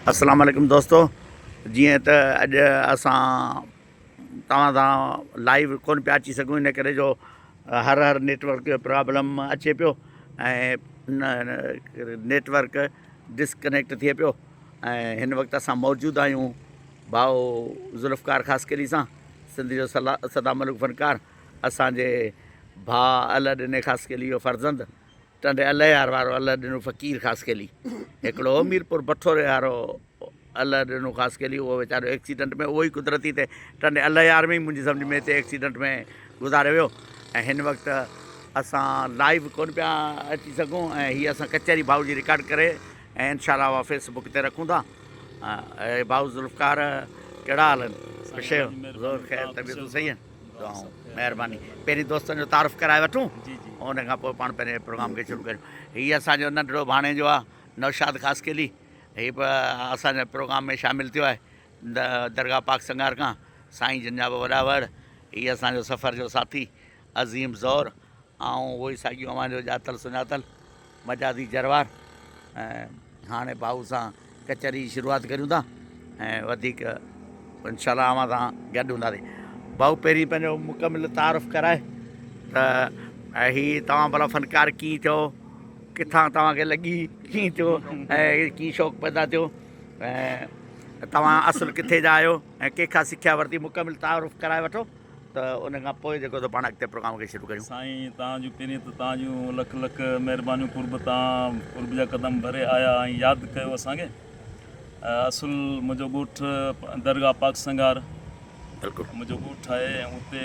السلام عليڪم دوستو جيئن ته اڄ اسان توهان سان لائيو ڪون پيا اچي سگهون ان ڪري جو هر هر نيٽورڪ جو پرابلم اچي پيو ۽ نيٽورڪ ڊسڪنيڪٽ ٿئي پيو ۽ هن وقت اسان موجود آهيون ڀائو ذوالفقار خاصخيلي سان سنڌ جو سدا ملوڪ فنڪار اسان جي ڀاء الهه ڏني خاصخيلي جو فرزند ٽنڊي الهيار وارو الهه ڏنو فقير خاصخيلي هڪڙو هو ميرپور بٺوري وارو الهه ڏنو خاصخيلي اهو ويچارو ايڪسيڊنٽ ۾ اهو ئي قدرتي تي ٽنڊي الهيار ۾ ئي منهنجي سمجهه ۾ هتي ايڪسيڊنٽ ۾ گذاري ويو ۽ هن وقت اسان لائيو ڪونه پيا اچي سگهون ۽ هي اسان ڪچهري ڀائو جي رڪارڊ ڪري ۽ انشاء الله اها فيس بڪ تي رکون ٿا ۽ ڀائو ذوالفقار ڪهڙا حال آهن خوش آهيو زور خير طبيعتون صحيح آهن دعائون مهرباني پهرين دوستن جو تعارف ڪرائي وٺون ان کان پوء پاڻ پنهنجي پروگرام کي شروع ڪريون هي اسان جو ننڍڙو ڀاڻيجو آهي نوشاد خاصخيلي هي به اسان جي پروگرام ۾ شامل ٿيو آهي درگاهه پاڪ سنگار کان سائين جن جا به وڏا وڙ هي اسان جو سفر جو ساٿي عظيم زور آئون اهو ئي ساڳيو اوهان جو ڄاتل سڃاتل مجازي جروار ۽ هاڻي ڀائو سان ڪچهري جي شروعات ڪريون ٿا ۽ وڌيڪ انشاء الله اوهان سان گڏ هونداسين ڀائو پهرين پنهنجو مڪمل تعارف ڪرائي ته هي توهان ڀلا فنڪار ڪيئن ٿيو ڪٿان توهان کي لڳي ڪيئن ٿيو ۽ ڪيئن شوق پيدا ٿيو ۽ توهان اصل ڪٿي جا آهيو ۽ ڪنهن کان سکيا ورتي مڪمل تعارف ڪرائي وٺو ته ان کان پوء جيڪو سو پاڻ اڳتي پروگرام کي شروع ڪريون. سائين توهان جون پهرين ته توهان جون لک لک مهربانيون قرب توهان قرب جا قدم ڀري آيا ۽ ياد ڪيو اسان کي اصل منهنجو ڳوٺ درگاهه پاڪ سنگار بلڪل منهنجو ڳوٺ آهي ۽ اتي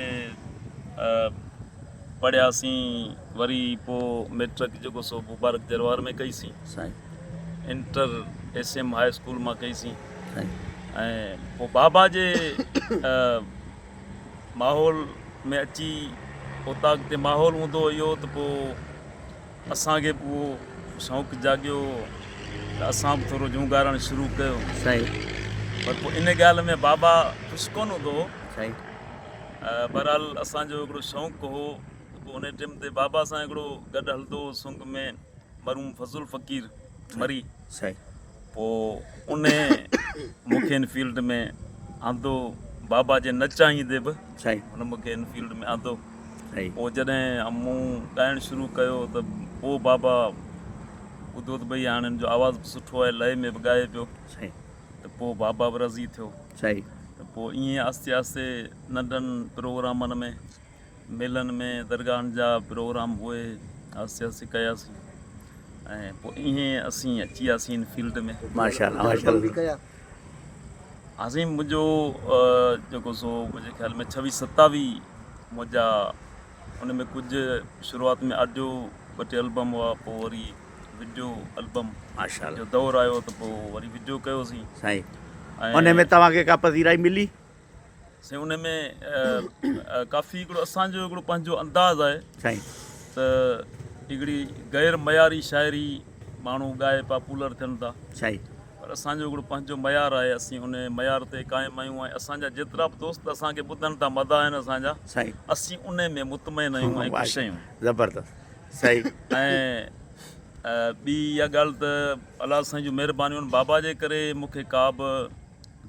پڙهياسين وري پوء ميٽرڪ جيڪو سو مبارڪ جروار ۾ ڪئي سين سائين inter S M high school مان ڪئي سين سائين ۽ پوء بابا جي ماحول ۾ اچي اوطاق تي ماحول هوندو اهو ته پوء اسان کي به اهو شوق جاڳيو ته اسان به ٿورو جهونگارڻ شروع ڪيو صحيح پر پوء ان ڳالهه ۾ بابا خوش ڪونه هوندو هو. صحيح. بهرحال اسان جو هڪڙو شوق هو ته پوء ان ٽيم تي بابا سان هڪڙو گڏ هلندو هو سنگ ۾ مرحوم فضل فقير مري. صحيح. پوء ان مون کي ان فيلڊ ۾ آندو بابا جي نه چاهيندي به صحيح. هن مون کي ان فيلڊ ۾ آندو. صحيح. پوء جڏهن مون ڳائڻ شروع ڪيو ته پوء بابا ٻڌو ته ڀئي هاڻي هن جو آواز به سٺو آهي لئي ۾ به ڳائي پيو. صحيح. ته پوء بابا به راضي ٿيو. صحيح. ته پوء ائين آهستي آهستي ننڍن پروگرامن ۾ ميلن ۾ درگاهن جا پروگرام اهي آهستي آهستي ڪياسين ۽ پوء ائين اسين اچي وياسين ان فيلڊ ۾. ماشاءالله ماشاءالله. عظيم منهنجو جيڪو سو منهنجي خيال ۾ ڇويهه ستاويهه منهنجا ان ۾ ڪجهه شروعات ۾ آڊيو ٻه ٽي البم هئا پوء وري وڊيو البم ماشاءالله جو دور آيو ته پوء وري وڊيو ڪيوسين. سائين ان ۾ توهان کي ڪا پذيرائي ملي؟ سائين ان ۾ ڪافي هڪڙو اسان جو هڪڙو پنهنجو انداز آهي سائين ته هڪڙي غير معياري شاعري ماڻهو ڳائي پاپولر ٿين ٿا سائين پر اسان جو هڪڙو پنهنجو معيار آهي اسين ان معيار تي قائم آهيون ۽ اسان جا جيترا به دوست اسان کي ٻڌن ٿا مداح آهن اسان جا سائين اسين ان ۾ مطمئن آهيون ۽ خوش آهيون. زبردست سائين. ۽ ٻي اها ڳالهه ته الله سائين جون مهربانيون بابا جي ڪري مون کي ڪا به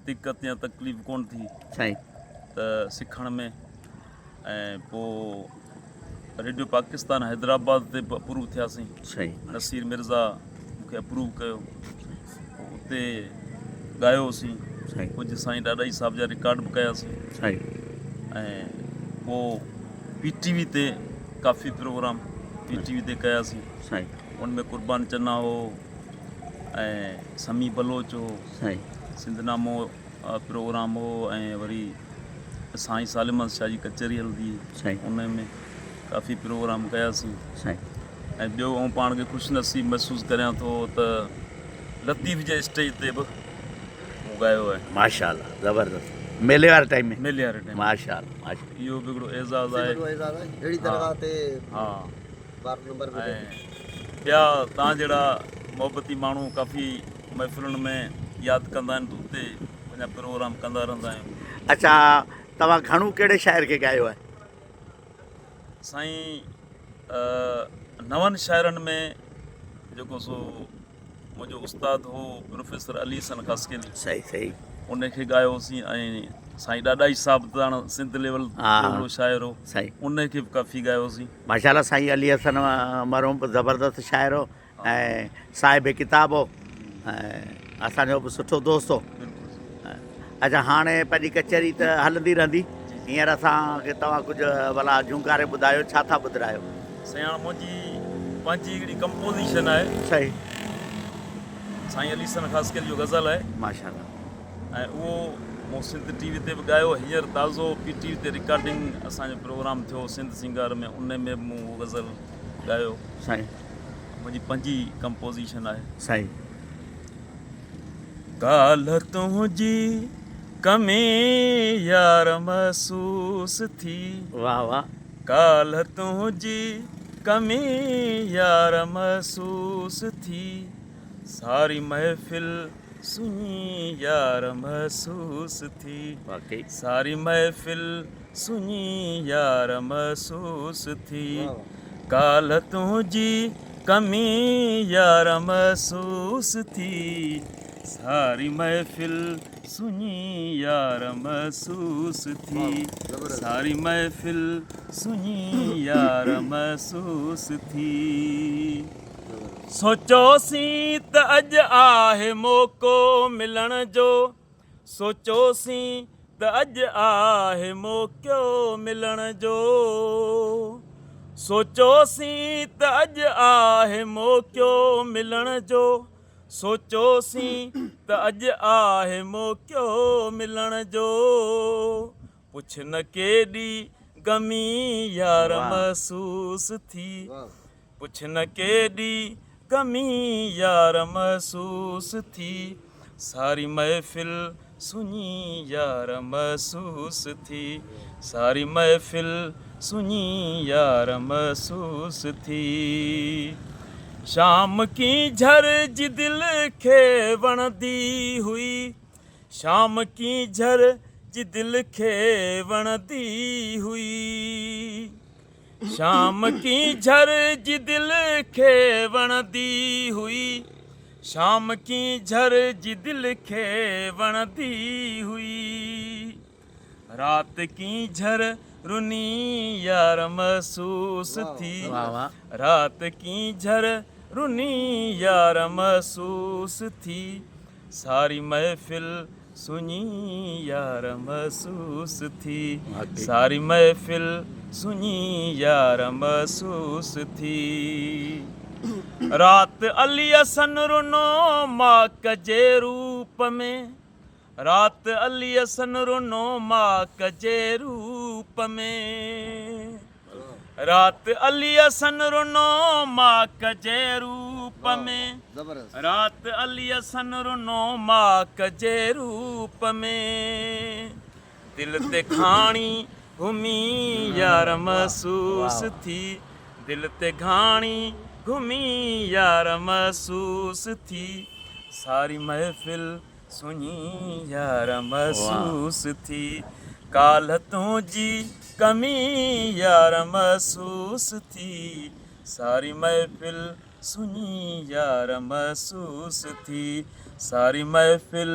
دقت يا تڪليف ڪونه ٿي سائين. ته سکڻ ۾ ۽ پوء ريڊيو پاڪستان حيدرآباد تي به اپروو ٿياسين. صحيح. نصير مرزا مون کي اپروو ڪيو. پوء اتي ڳايوسين. صحيح. ڪجهه سائين ڏاڏاهي صاحب جا رڪارڊ به ڪياسين. صحيح. ۽ پوء پي ٽي وي تي ڪافي پروگرام پي ٽي وي تي ڪياسين. صحيح. ان ۾ قربان چنا هو ۽ سميع بلوچ هو. صحيح. سنڌ نامو پروگرام هو ۽ وري سائين صالح محمد شاهه جي ڪچهري هلندي سائين. ان ۾ ڪافي پروگرام ڪياسين. سائين. ۽ ٻيو آئون پاڻ کي خوش نصيب محسوس ڪريان ٿو ته لطيف جي اسٽيج تي به مون ڳايو آهي. ماشاء الله زبردست ميلي واري ٽائيم ۾. ميلي واري ٽائيم ۾. ماشاء الله ماشاء الله. اهو به هڪڙو اعزاز آهي. وڏو اعزاز آهي اهڙي درگاهه تي ها وارو نمبر ملي. ۽ ٻيا تان جهڙا محبتي ماڻهو ڪافي محفلن ۾ ياد ڪندا آهن ته اتي پنهنجا پروگرام ڪندا رهندا آهيون. اڇا توهان گهڻو ڪهڙي شاعر کي ڳايو آهي؟ سائين نون شاعرن ۾ جيڪو سو منهنجو استاد هو پروفيسر علي حسن خاصخيلي. صحيح صحيح. ان کي ڳايوسين ۽ سائين ڏاڏاهي صاحب ته هاڻ سنڌ ليول جو وڏو شاعر هو. صحيح. ان کي به ڪافي ڳايوسين. ماشاءالله سائين علي حسن مرحوم به زبردست شاعر هو ۽ صاحب ڪتاب هو ۽ اسان جو به سٺو دوست هو. اچا هاڻي پنهنجي ڪچهري ته هلندي رهندي هينئر اسان کي توهان ڪجهه ڀلا جهونگاري ٻڌايو ڇا ٿا ٻڌرايو. سائين هاڻ منهنجي پنهنجي هڪڙي ڪمپوزيشن آهي. صحيح. سائين علي حسن خاصخيلي جو غزل آهي. ماشاءالله. ۽ اهو مون سنڌ ٽي وي تي به ڳايو هينئر تازو پي ٽي وي تي رڪارڊنگ اسان جو پروگرام ٿيو سنڌ سينگار ۾ ان ۾ به مون اهو غزل ڳايو. سائين. منهنجي پنهنجي ڪمپوزيشن آهي. سائين. ڪالهه تنهنجي ڪمي يار محسوس ٿي. واه واه. ڪالهه تنهنجي ڪمي يار محسوس ٿي. ساري محفل سڃي يار محسوس ٿي. واقعي. ساري محفل سڃي يار محسوس ٿي. ڪالهه تنهنجي ڪمي يار محسوس ٿي. ساري محفل سڃي يار محسوس ٿي. ساري محفل سڃي يار محسوس ٿي. سوچيوسين ته اڄ آهي موقعو ملڻ جو. سوچيوسين ته اڄ آهي موقعو ملڻ جو. سوچيوسين ته اڄ آهي موقعو ملڻ جو. سوچيوسين ته اڄ آهي موقعو ملڻ جو. پڇ نه ڪيڏي غمي يار محسوس ٿي. پڇ نه ڪيڏي ڪمي يار محسوس ٿي. ساري محفل سڃي يار محسوس ٿي. ساري محفل سڃي يار محسوس ٿي. شام ڪينجهر جي دل کي وڻندي هئي. شام ڪينجهر جي دل کي وڻندي هئي. شام ڪينجهر جي دل کي وڻندي هئي. شام ڪينجهر جي دل کي وڻندي هئي. رات ڪينجهر رني يار محسوس ٿي. رات ڪينجهر رني يار محسوس ٿي. ساري محفل سڃي يار محسوس ٿي. ساري محفل سڃي يار محسوس ٿي. رات علي حسن رنو ماڪ جي روپ ۾. رات علي حسن رنو ماڪ جي روپ ۾. رات علي حسن رنو ماڪ جي روپ ۾. رات علي حسن رنو ماڪ جي روپ ۾. دل تي گهاڻي گهمي يار محسوس ٿي. دل تي گهاڻي گهمي يار محسوس ٿي. ساري محفل سڃي يار محسوس ٿي. ڪالهه تنهنجي ڪمي يار محسوس ٿي. ساري محفل سڃي يار محسوس ٿي. ساري محفل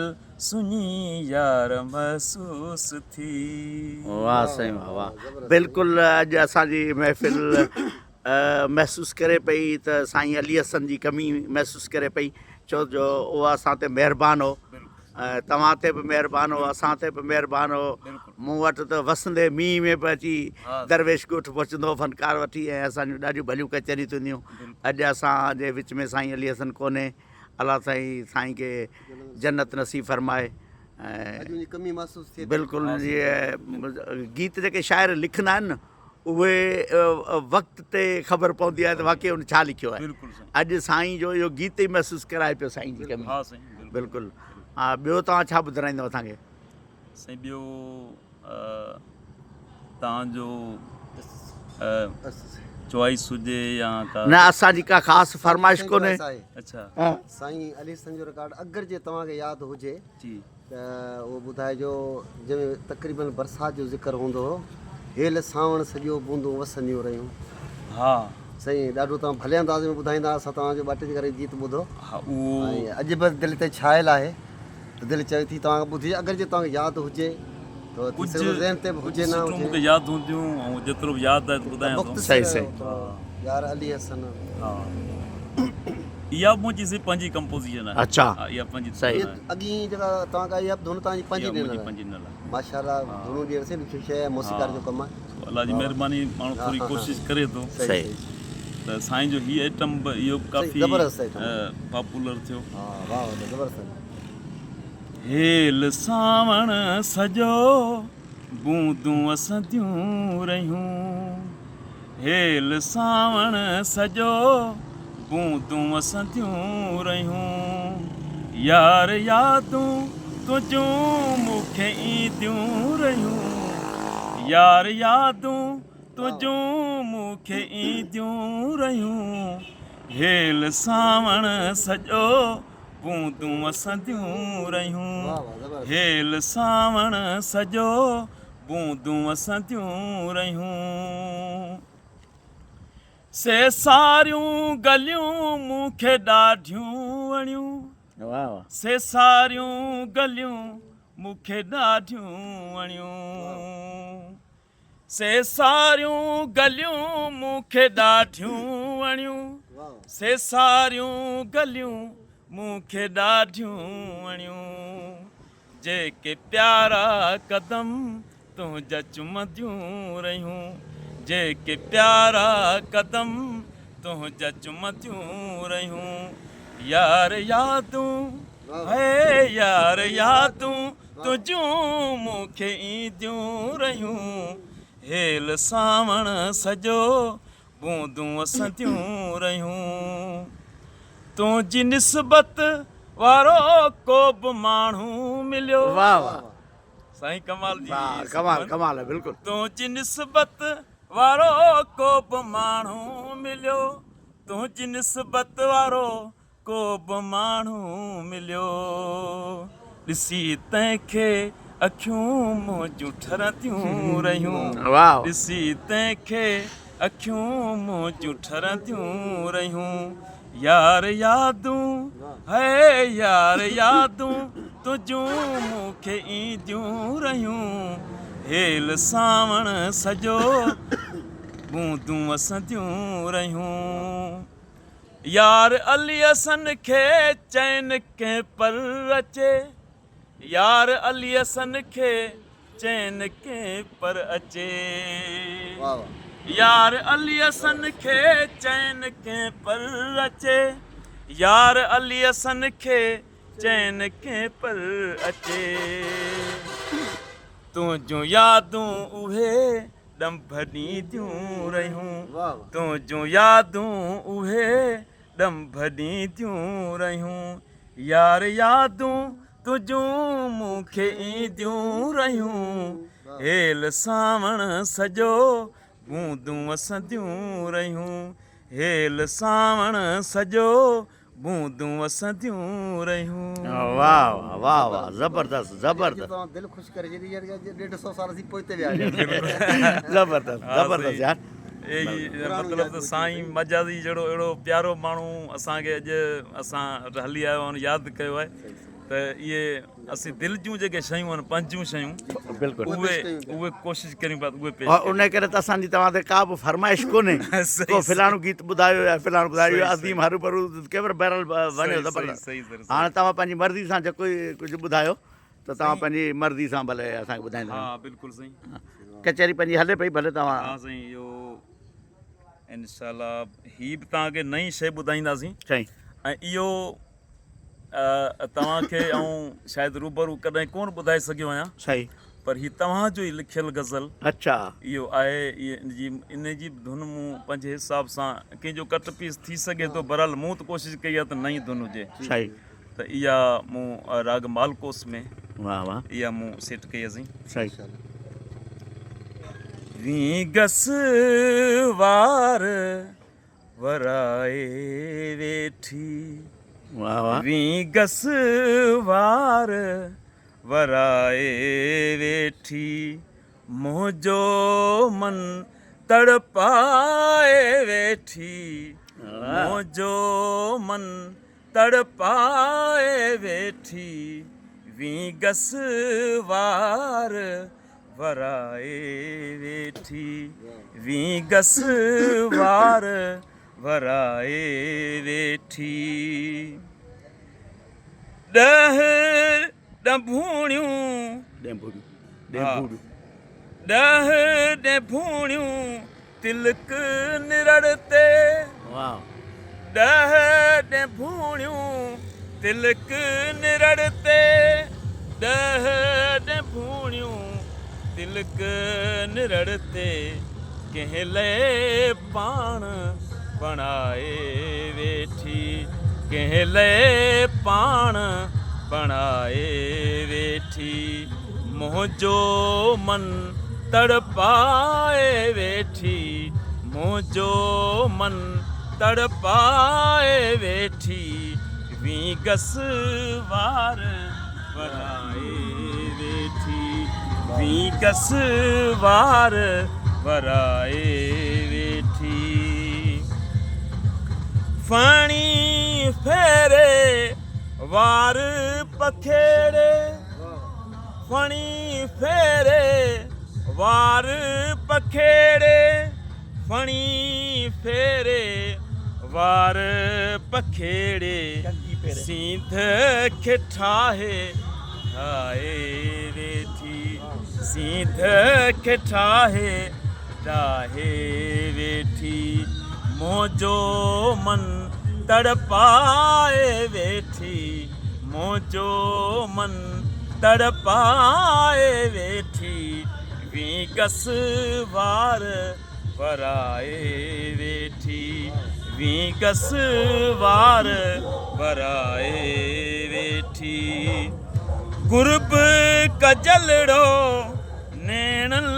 سڃي يار محسوس ٿي. واه سائين واه واه بلڪل اڄ اسان جي محفل محسوس ڪري پئي ته سائين علي حسن جي ڪمي محسوس ڪري پئي ڇو جو اهو اسان تي مهربان هو توهان تي به مهربان هو اسان تي به مهربان هو مون وٽ ته وسندي مينهن ۾ به اچي درويش ڳوٺ پهچندو هو فنڪار وٺي ۽ اسان جون ڏاڍيون ڀليون ڪچهريون ٿينديون اڄ اسان جي وچ ۾ سائين علي حسن ڪونهي الله سائين سائين کي جنت نصيب فرمائي ۽ بلڪل گيت جيڪي شاعر لکندا آهن نه اهي وقت تي خبر پوندي آهي ته واقعي ان ڇا لکيو آهي. اڄ سائين جو اهو گيت ئي محسوس ڪرائي پيو سائين جي ڪمي. بلڪل ها ٻيو توهان ڇا ٻڌرائيندو اسان کي. سائين ٻيو توهان جو چوائس هجي يا ڪا. نه اسان جي ڪا خاص فرمائش ڪونهي. اڇا. سائين علي حسن جو رڪارڊ اگر جي توهان کي ياد هجي. جي. ته اهو ٻڌائجو جنهن ۾ تقريبن برسات جو ذڪر هوندو هو. هيل سانوڻ سڄو بوندون وسنديون رهيون. ها سائين ڏاڍو توهان ڀلي انداز ۾ ٻڌائيندا اسان توهان جو ٻاٽي جي ڪري گيت ٻڌو ها اهو ۽ اڄ به دل تي ڇايل آهي ته دل چوي ٿي توهان کان ٻڌجي اگر جي توهان کي ياد هجي ته ٿي سگهي ٿو ذهن تي به هجي نه سٽون هجي مونکي ياد هونديون ۽ جيترو به ياد آهي ته ٻڌايان ٿو. مختصر صحيح صحيح. يار علي حسن. ها اها به منهنجي سائين پنهنجي ڪمپوزيشن آهي. اڇا ها اها پنهنجي صحيح. ڌن آهي. اڳين جيڪا توهان ڳائي اها به ڌن توهان جي پنهنجي اها ڏنل منهنجي آهي. پنهنجي ڏنل آهي. ماشاءالله ڌنون ڏيڻ سائين ڏکي شيء آهي موسيقار جو ڪم آهي. سو الله جي مهرباني ماڻهو ٿوري ڪوشش ڪري ٿو. صحيح. ته سائين جو هي آئٽم به اهو به ڪافي زبردست آئٽم آهي. پاپولر ٿيو. ها واه واه زبردست. هيل سانوڻ سڄو بوندون وسنديون رهيون هيل سانوڻ سڄو بوندون وسنديون رهيون يار يادون تنهنجون مون کي اينديون رهيون يار يادون تنهنجون مون کي اينديون رهيون هيل سانوڻ سڄو بوندون وسنديون رهيون هيل سانوڻ سڄو بوندون وسنديون رهيون سي ساريون گليون مون کي ڏاڍيون وڻيون سي ساريون گليون مون کي ڏاڍيون وڻيون سي ساريون گليون مون کي ڏاڍيون وڻيون سي ساريون گليون مون کي ڏاڍيون وڻيون جيڪي پيارا قدم تنهنجا چمنديون رهيون جيڪي پيارا قدم تنهنجا چمنديون رهيون يار يادون هي يار يادون تنهنجون مون کي اينديون رهيون، هيل سانوڻ سڄو بوندون وسنديون رهيون. تنهنجي نسبت وارو ڪو به ماڻهو مليو. واه واه. سائين ڪمال جي واه ڪمال ڪمال آهي بلڪل. تنهنجي نسبت وارو ڪو به ماڻهو مليو، تنهنجي نسبت وارو ڪو به ماڻهو مليو. ڏسي تنهن کي اکيون منهنجون ٺرنديون رهيون. ڏسي تنهن کي اکيون منهنجون ٺرنديون رهيون. يار يادون هي يار يادون تنهنجون مون کي اينديون رهيون. هيل سانوڻ سڄو بوندون وسنديون رهيون. يار علي حسن کي چين ڪنهن پر اچي يار علي حسن کي چين ڪنهن پر اچي يار علي حسن کي چين ڪنهن پر اچي يار علي حسن کي چين ڪنهن پر اچي تنهنجون يادون اهي ڏنڀ ڏينديون رهيون تنهنجون يادون اهي ڏنڀ ڏينديون رهيون يار يادون تنهنجون مون کي اينديون رهيون هيل سانوڻ سڄو بوندون وسنديون رهيون هيل سانوڻ سڄو بوندون وسنديون رهيون. واه واه واه واه زبردست زبردست. توهان دل خوش ڪري ڇڏي يعني اڄ ڏيڍ سو سال اسين پوئتي ويا آهيون. زبردست زبردست يار. اي مطلب ته سائين مجازي جهڙو اهڙو پيارو ماڻهو اسان کي اڄ اسان وٽ هلي آيو آهي ياد ڪيو آهي ته اهي اسين دل جون جيڪي شيون آهن پنهنجون شيون بلڪل اهي اهي ڪوشش ڪريون پيا ته اهي پيش ڪريون. ان ڪري ته اسان جي توهان تي ڪا به فرمائش ڪونهي ڪو فلاڻو گيت ٻڌايو يا فلاڻو ٻڌايو اهو عظيم هروڀرو ڪيور بهرحال وڻيو زبردست هاڻي توهان پنهنجي مرضي سان جيڪو ڪجهه ٻڌايو ته توهان پنهنجي مرضي سان ڀلي اسان کي ٻڌائيندا ها بلڪل سائين ڪچهري پنهنجي هلي پئي ڀلي توهان ها سائين اهو انشاء الله هي به توهان کي نئين شيء ٻڌائينداسين سائين ۽ اهو توهان کي آئون شايد روبرو ڪڏهن ڪونه ٻڌائي سگهيو آهيان. صحيح. پر هي توهان جو ئي لکيل غزل. اڇا. اهو آهي ان جي ان جي به ڌن مون پنهنجي حساب سان ڪنهن جو ڪٽ پيس ٿي سگهي ٿو بهرحال مون ته ڪوشش ڪئي آهي ته نئين ڌن هجي. صحيح. ته اها مون راڳ مالڪوس ۾ واه واه. اها مون سيٽ ڪئي آهي سائين. صحيح. وينگس وار ورائي ويٺي. واه واه. وينگس وار ورائي ويٺي. منهنجو من تڙپائي ويٺي، منهنجو من تڙپائي ويٺي، وينگس وار ورائي ويٺي، وينگس وار ورائي ويٺي. ڏهه ڏنڀوڻيون، ڏهه ڏنڀوڻيون تلڪ نرڙ تي، ڏهه ڏنڀوڻيون تلڪ نرڙ تي، ڏهه ڏنڀوڻيون تلڪ نرڙ تي، ڪنهن لئه پاڻ بڻائي ويٺي، ڪنهن لئه پاڻ بڻائي ويٺي، منهنجو من تڙپائي ويٺي، منهنجو من تڙپائي ويٺي، وينگس وار ورائي ويٺي، وينگس وار ورائي ويٺي. ڦڻي ڦيري وار پکيڙي، ڦڻي ڦيري وار پکيڙي، ڦڻي ڦيري وار پکيڙي، سينڌ کي ٺاهي ٺاهي ويٺي، سينڌ کي ٺاهي ٺاهي ويٺي، منهنجو من تڙپائي ويٺي، منهنجو من تڙپائي ويٺي، وينگس وار ورائي ويٺي، وينگس وار ورائي ويٺي. قرب ڪجلڙو نيڻن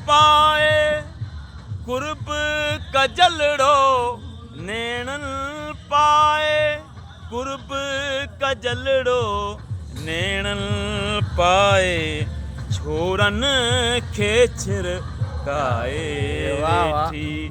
پائي، قرب ڪجلڙو نيڻن پائي، قرب ڪجلڙو نيڻن پائي، ڇورن کي ڇرڪائي ويٺي.